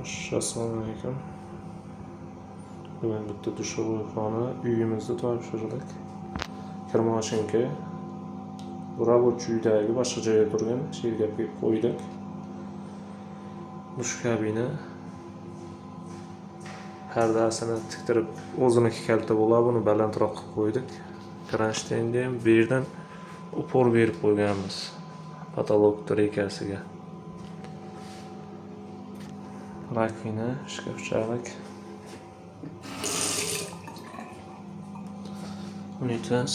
Xo'sh, assalomu alaykum. Bugun bitta dushovой xona uyimizda topshirdik. Kir mashinka. Bu рабочий uydagi boshqa joyda turgan, shu yerga kelib qo'ydik. Dush kabina. Pardasini tiktirib, o'ziniki kalta bo'ladi, buni balandroq qilib qo'ydik. Kronштейнni ham bu yerdan upor berib qo'yganmiz. Potolok rekasiga. Раковина, shkafchalik. Unitaz.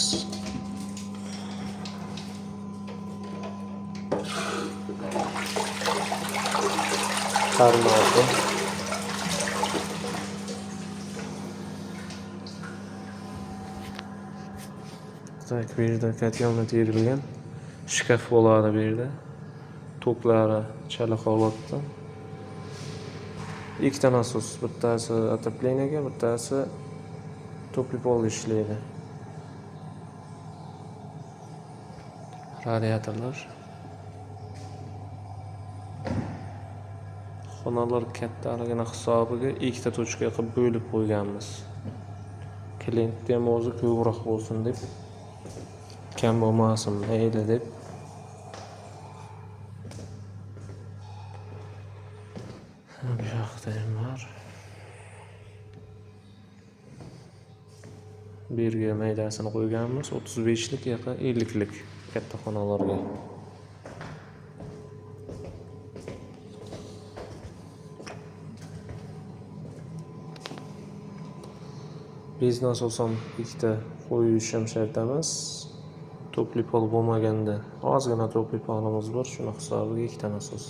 Tarmoqi. Так, bu yerda котельный terilgan. Shkaf bo'ladi bu yerda. Toklari chala holatda. Ikkita nasos, bittasi отоплениеga, bittasi topli polda ishlaydi. Radiatorlar. Xonalar kattaligini hisobiga ikkita tochka qilib bo'lib qo'yganmiz. Klientni ham o'zi ko'proq bo'lsin deb, kam bo'lmasin mayli deb. Bu yoqda ham bor. Bu yerga maydasini qo'yganmiz, 35lik, u yoqqa 50lik katta xonalarga. Bez nasos ham ikkita qo'yish ham shart emas. Topli pol bo'lmaganda ozgina topli polimiz bor, shuni hisobiga ikkita nasos.